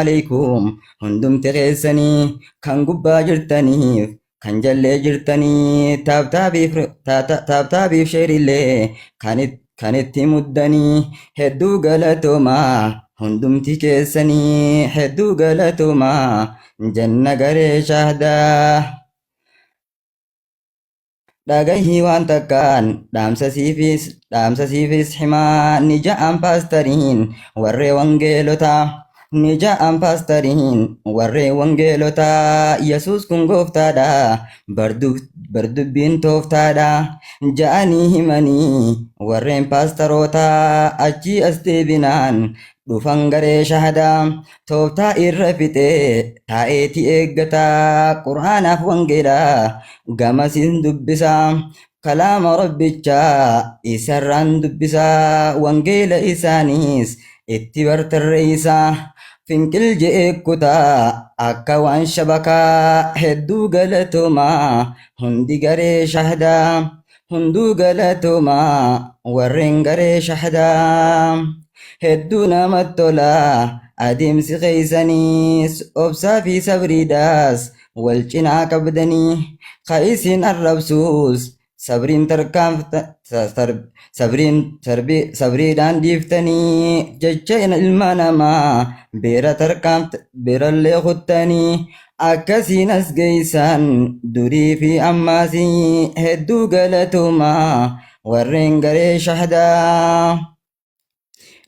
Aleykum hundumti keessanii kan gubbaa jirtaniif kan jallee jirtanii taaptaabiif sheerillee kan itti muddanii hedduu galatoomaa hundumti keessanii hedduu galatoomaa janna garee shahdaa. Dhagahii waan takkaan dhaamsa siifis dhaamsa siifis himaa ni ja'an paastariin warree wangeelotaa ni ja'an paastariin warree wangeelotaa Yesuus kun gooftaadha bardubbiin tooftaadha ja'anii himanii warreen paastarootaa achii as deebinaan dhufan garee shahadaa tooftaa irra fixee taa'eeti eeggata qur'aanaaf wangeelaa gamasiin dubbisa kalaama rabbichaa isarraan dubbisa wangeela isaaniis itti bartarreessa finqil je'ee kutaa akka waan shabakaa hedduu galatoomaa hundi garee shahdaa hunduu galatoomaa warreen garee shahdaa hedduu namatti tola adeemsi keeysaniis obsaa fi sabriidhaas wal cinaa qabdanii ka isin arrabsuus sabriin tarkaanfta sabriin sabriidhaan dhiiftanii jecha ilma namaa beera tarkaanft beerallee kuttanii akkasiin as geeysan durii fi ammaasii hedduu galatoomaa warreen garee shahdaa.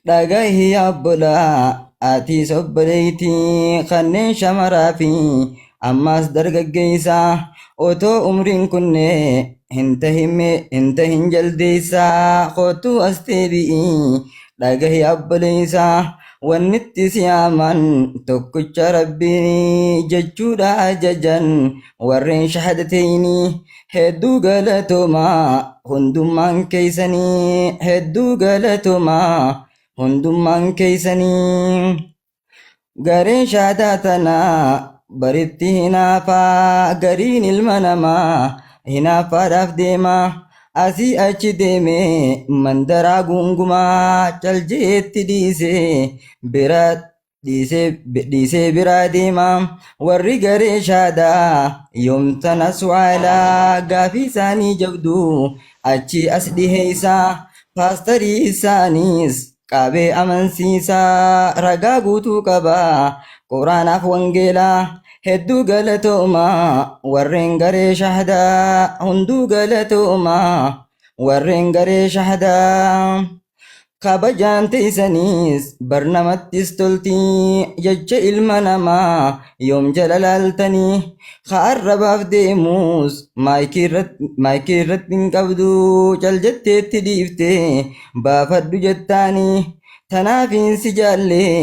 Dhagahi obbolaa atiis obboleeytii kanneen shamaraa fi ammaas dargaggeeysaa otoo umriin kunnee hin tahin jaldeeysaa kottuu as deebi'ii dhagahi obboleeysaa wannitti si yaaman tokkicha rabbii jechuudha ajajan warreen shahadateyni hedduu galatoomaa hundummaan keeysanii hedduu galatoomaa hundummaan keeysanii gareen shaadaa tanaa baritti hinaafaa gariin ilma namaa hinaafaadhaaf deema asii achi deemee mandaraa guungumaa caljeetti dhiisee bira dhiisee biraa deema warri garee shaadaa yoomtana su'aalaa gaafii isaanii jabduu achi as dhiheeysa paastarii isaaniis qabee amansiisaa ragaa guutuu qaba quraanaaf wangeelaa hedduu galatoomaa warreen garee shahdaa hunduu galatoomaa warreen garee shahdaa kabajaan teeysaniis barnamattis toltii jecha ilma namaa yoom jala laaltanii ka arrabaaf deemuus maayikii irratti hin qabdu cal jetteetti dhiiftee baafadhu jettaanii tanaafiin si jaallee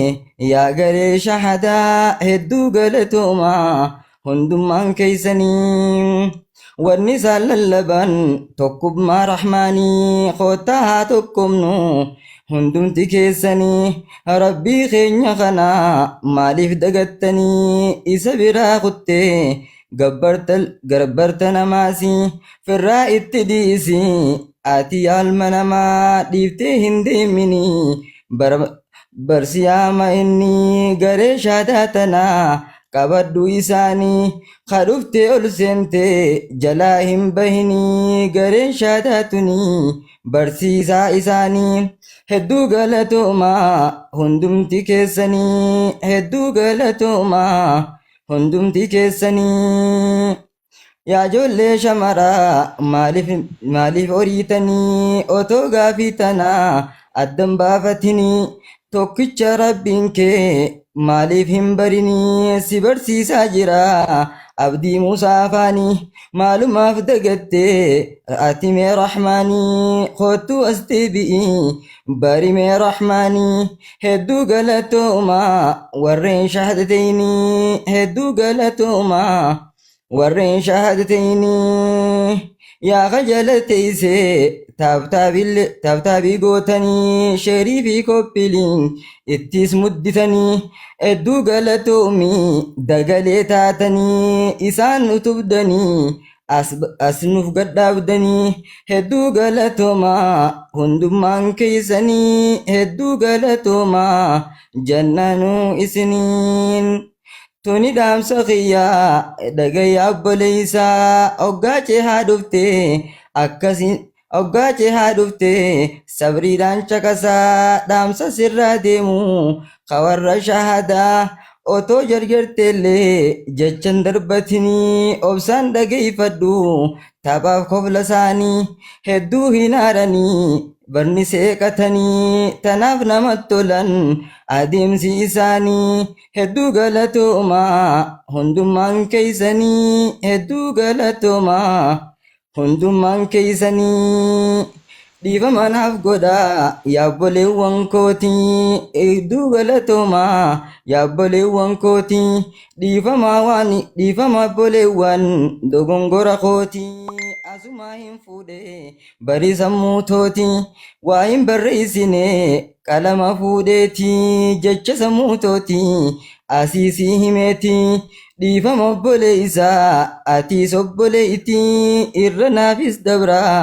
yaa garee shahadaa hedduu galatoomaa hundummaan keeysanii wanni isaan lallaban tokkummaa rahmaanii koottaa haa tokkomnu hundumti keessanii rabbii keenya kana maaliif dagattanii isa biraa kuttee gabbarta namaasi firraa itti dhiisi ati yaalma namaa dhiiftee hin deeminii barsiyaama inni garee shaadaa tanaa qabadhu isaanii ka dhuftee ol seentee jalaa hin bahinii gareen shaadaa tunii barsiisaa isaanii hedduu galatoomaa hundumti keessanii hedduu galatoomaa hundumti keessanii. Yaa ijoollee shamaraa maaliif maaliif oriitanii otoo gaafii tanaa addan baafatinii tokkicha rabbiin kee maaliif hin barinii si barsiisaa jira abdii Muusaa afaanii maalumaaf dagattee ati mee rahmaanii kottuu as deebi'ii bari mee rahmaanii hedduu galatoomaa warreen shahadateynii hedduu galatoomaa warreen shahadateynii yaa kajala teessee taaptaabii gootanii sheerii fi koppiliin ittis mudditanii hedduu galatoomii dagalee taatanii isaan utubdanii As, as nuuf gadhaabdanii hedduu galatoomaa hundummaan keessanii hedduu galatoomaa jannanuu isiniin. Tuni dhaamsa kiyyaa dhagaya obboleessaa hoggaa cehaa dhufte akkasiin hoggaa cehaa dhufte sabriidhaan caqasaa dhaamsa sirraa deemu ka warra shahadaa otoo jarjarteellee jechan darbatinii obsaan dhageeffadhu taphaaf kofla isaanii hedduu hin aaranii barni seeqatanii tanaaf namatti tolan adeemsi isaanii hedduu galatoomaa hundummaan keessanii hedduu galatoomaa hundummaan keessanii dhiifama naaf godhaa yaa obboleewwan kootii hedduu galatoomaa yaa obboleewwan kootii dhiifama waan dhiifama obboleewwan dogongora kootii asumaa hin fuudhe barii sammuu tootii waa hin barreessine qalama fuudheetii jecha sammuu tootii asiisii himeetii dhiifama obboleessaa atiis obboleettii irra naafis dabraa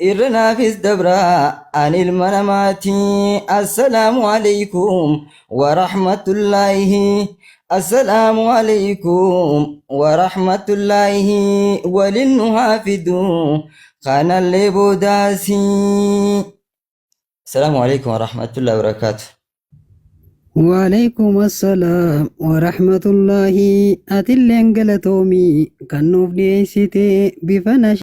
irra naafis dabraa ani ilma namaatii assalaamu alaykum warahmatullaahi assalaamu alaykum warahmatullaahi walin nu haa fidu kanallee boodaasii. Assalaamu alaykum warahmatullaahi wabarakaatu. Waalaikum assalaam warahmatullaahi. Atilleen galatoomii kan nuuf dhiyeessite bifa.